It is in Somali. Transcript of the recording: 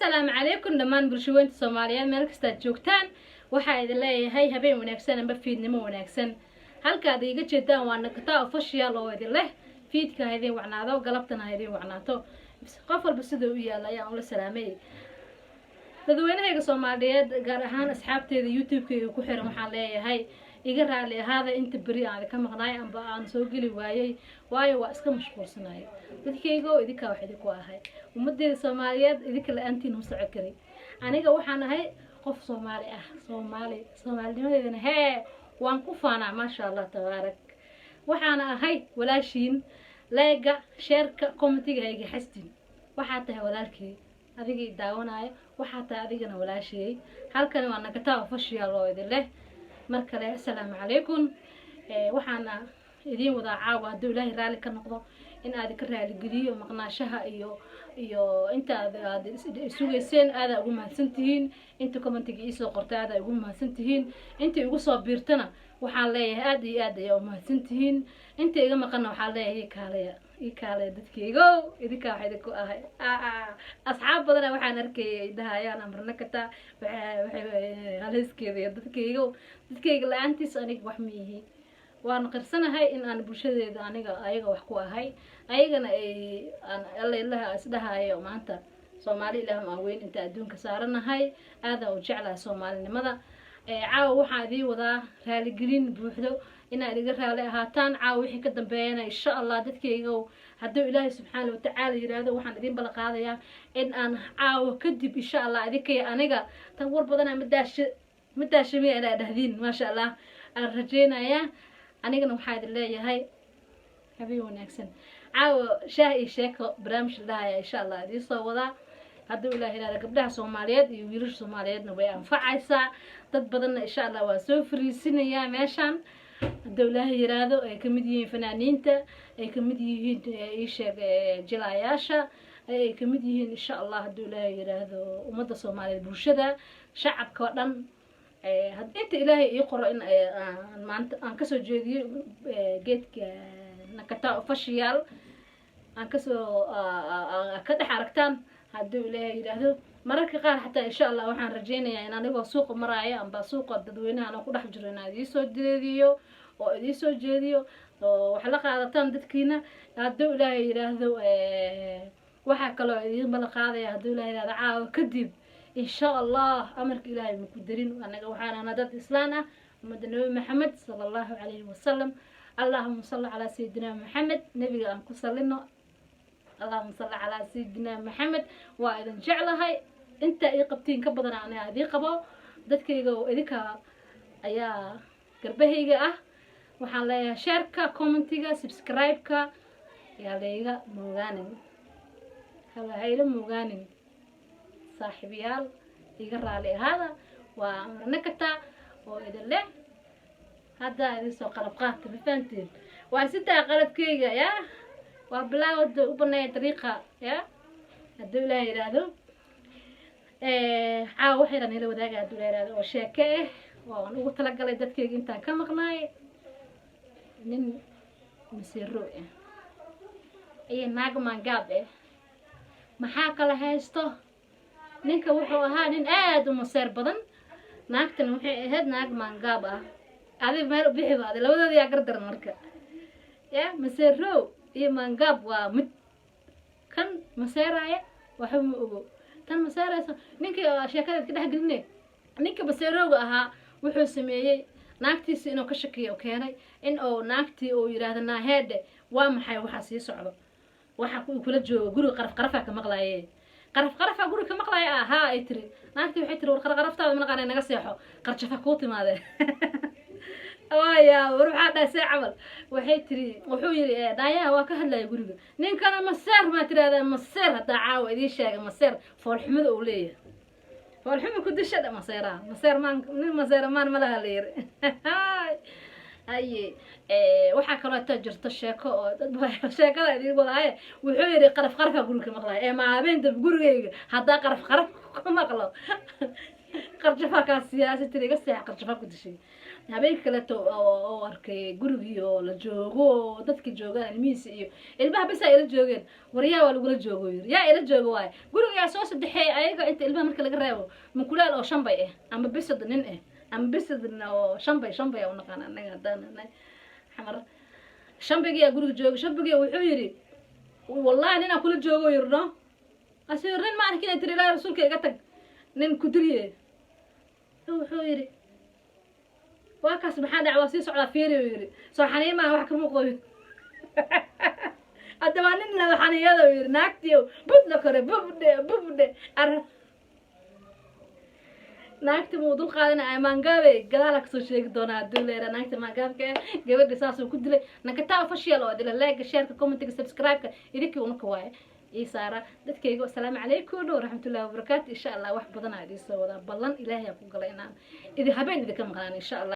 Asalaamu calaykum dhammaan bulshaweynta Soomaaliyeed meel kastaad joogtaan. Waxaa idin leeyahay habeen wanaagsan amba fiidnimo wanaagsan. Halkaad iiga jeedaan waa Nakataa Official oo idin leh fiidka ha idin wacnaado, galabtana ha idin wacnaato. Qof walba sida u yaalla ayaan ula salaamay dadweynahayga Soomaaliyeed, gaar ahaan asxaabteeda YouTube-kayga ku xiran. Waxaan leeyahay iga raali ahaada inta beri aan ka maqnaay amba aan soo geli waayey, waayo waa iska mashquulsanaayo. Dadkaygo, idinkaa wax idinku ahay, ummadeeda Soomaaliyeed. Idinka la-aantiin ma soco kari. Aniga waxaan ahay qof Soomaali ah, Soomaali, soomaalinimadeedana hee waan ku faanaa. Maasha Allah, tabaarak. Waxaana ahay walaashiin. Like-ga, share-ka, comment-iga hayga xastin. Waxaa tahay walaalkii adigii daawanaayo, waxaa tahay adigana walaasheey. Halkani waa Nakataa Official oo idin leh mar kale assalaamu calaykum. Waxaana idiin wadaa caawa, hadduu Ilaahay raalli ka noqdo, in aad ka raaligeliyo maqnaashaha iyo inta aad sugayseen. Aadaa ugu mahadsan tihiin inta comment-iga iisoo qortay, aadaa ugu mahadsan tihiin. Inta igu soo biirtana waxaan leeyahay aada iyo aad ayaa umahadsan tihiin. Inta iga maqanna waxaan leeyahay ii kaalaya, ii kaalaya. Dadkaygo, idinkaa wax idinku ahay. Asxaab badana waxaan arkayay ay dhahayaan amarna kataa waxay haleyskeeda iyo dadkaygo. Dadkayga la-aantiis aniga wax ma ihi. Waan qirsanahay in aan bulshadeeda aniga ayaga wax ku ahay, ayagana ay aan Alla ilaha isdhahayo maanta Soomaali ilaahum aan weyn inta adduunka saaranahay. Aadaa u jeclahay soomaalinimada. Caawa waxaan idiin wadaa raaligelin buuxdo, inaad iga raali ahaataan. Caawa wixii ka dambeeyana, insha Allah, dadkayga, hadduu Ilaahay subxaana watacaala yiraahdo, waxaan idiin bala qaadayaa in aan caawa kadib, insha Allah, idinkay aniga tan war badana madaasha madaashamiya inaad dhahdiin. Maasha Allah, aan rajeynayaa. Anigana waxaa idin leeyahay habeen wanaagsan. Caawa shaah iyo sheeko barnaamij la dhahaya, insha Allah, idiin soo wadaa hadduu Ilaah yihahda. Gabdhaha Soomaaliyeed iyo wiilasha Soomaaliyeedna way anfacaysaa. Dad badanna, insha Allah, waa soo fariisinayaa meeshan hadduu Ilaaha yiraahdo, ay kamid yihiin fanaaniinta, ay kamid yihiin iisheeg jilaayaasha, ay kamid yihiin, insha Allah, hadduu Ilaaha yiraahdo, ummadda Soomaaliyeed, bulshada, shacabka oo dhan. Inta Ilaahay ii qoro in aan maanta aan kasoo jeediyo geedka Nakata Official, aan kasoo ka dhex aragtaan hadduu Ilaahay yidhaahdo. Mararka qaar xataa, insha Allah, waxaan rajeynayaa in anigoo suuqa maraayo amba suuqa dadweynaha anoo ku dhex jiro inaan idiisoo jeediyo oo idiisoo jeediyo oo wax la qaadataan dadkiina hadduu Ilaahay yidhaahdo. Waxaa kaloo idiin bala qaadaya, hadduu Ilahay yidhahdo, caawa kadib, insha Allah, amarka Ilaahay maku darin. Anaga waxaan ahnaa dad Islaan ah, ummadda Nabi Maxamed sala Allahu calayhi wasalam. Allahuma salli calaa sayidina Maxamed, nebiga aan ku salino. Allahuma salli calaa sayidina Maxamed. Waa idin jeclahay. Inta ii qabtiin ka badan aniga idii qabo. Dadkayga oo idinka ayaa garbahayga ah. Waxaan leeyahay share-ka, comment-iga, subscribe-ka yaa layga moogaanin, hayla moogaanin. Saaxiibayaal, iga raali ahaada. Waa Amarnakata oo idin leh hadda idin soo qalab qaata. Ma fahanteen? Waa sitaa qalabkeyga ya, waa bilaawada u baneeya dariiqa ya, hadduu Ilaah yidhaahdo. Caawa waxayran ila wadaaga, hadduu Ilaah yidhahdo, oo sheeke ah oo aan ugu talagalay dadkeyga intaan ka maqnaay. Nin masiiro ah iyo naag maangaab ah maxaa kala haysto? Ninka wuxuu ahaa nin aada u maseer badan, naagtana waxay ahayd naag maangaab ah. Adig meel u bixi ba adi labadooda yaa gardaran marka? Ya maseerow iyo maangaab waa mid. Kan maseeraya waxba ma ogo, tan maseerayso. Ninkii sheekada ka dhex geline, ninka maseerowga ahaa wuxuu sameeyey naagtiisa inuu ka shakiyo, keenay in uu naagtii uu yidhaahdo: "Naaheedhe, waa maxay waxaa sii socdo? Waxa kula jooga guriga qaraf qarafaa ka maqlaaye, qaraf qarafaa guriga ka maqlaaya." Ahaa, ay tiri naagtii. Waxay tiri: "War qarqaraftaada manaqaana, naga seexo, qarjafa kuu timaade." Waya, war maxaa dhahay? See camal waxay tiri, wuxuu yidhi dhaayaha waa ka hadlaya guriga ninkana. Maseer maa tirahdaa? Maseer haddaa caawa idiin sheega, maseer foolxumada uu leeyahay, foolxuma ku disha dha maseeraha. Maseer maan, nin maseera maan ma laha la yiri. Haye, waxaa kaloo intaa jirto sheeko oo dad sheekada idiin wadaaye. Wuxuu yidhi: "Qaraf qarafaa guriga ka maqlaya ee maabeen dab gurigayga haddaa qaraf qaraf ku maqlo, qarjafaa kaa siyaasi." Tiri: "Iga seex, qarjafaa ku dishay." Habeenka kaleeto oo arkay gurigii oo la joogo oo dadki joogaan, ilmihiisa iyo ilmaha bisa ila joogeen. Waryaa, waa lagula joogo, yiri. Yaa ila joogo waaye? Gurigaa soo sadexeey ayaga inta ilmaha marka laga reebo, mukulaal oo shanbay ah ama bisad nin ah ama bisad oo shanbay, shanbay u naqaan anaga haddaan nahay Xamar. Shanbigiyaa guriga jooga. Shanbigii wuxuu yidhi, "Wallahi ninaan kula joogo," yiri. No, asigo nin ma arkin, tiri, "Ilaahi rasuulka, iga tag, nin ku diliye." Wuxuu yidhi, "Waa kaas, maxaa dhac? Waa sii socdaa, fiiri," uu yidhi. "Soo xaniya maaha wax kama qoyo hadda, waa nin laba xaniyada," uu yidhi. Naagtiyo bud la kore, bubdhe bubdhe ar naagta muu dul qaadana. Maangaabe gadaala kasoo sheegi doonaa hadduu leera naagta maangaabka ah. Gabadha saasuu ku dilay. Nakataa Official oo dila like, shareka, commentiga, subscribe-ka idinkii unaka waaye ii saara dadkayga. Asalaamu calaykum waraxmatullahi wabarakaatu. Insha Allah wax badan aa idiin soo wadaa. Ballan Ilaahay aa ku galay inaan idi habeen idinka maqnaan, insha Allah.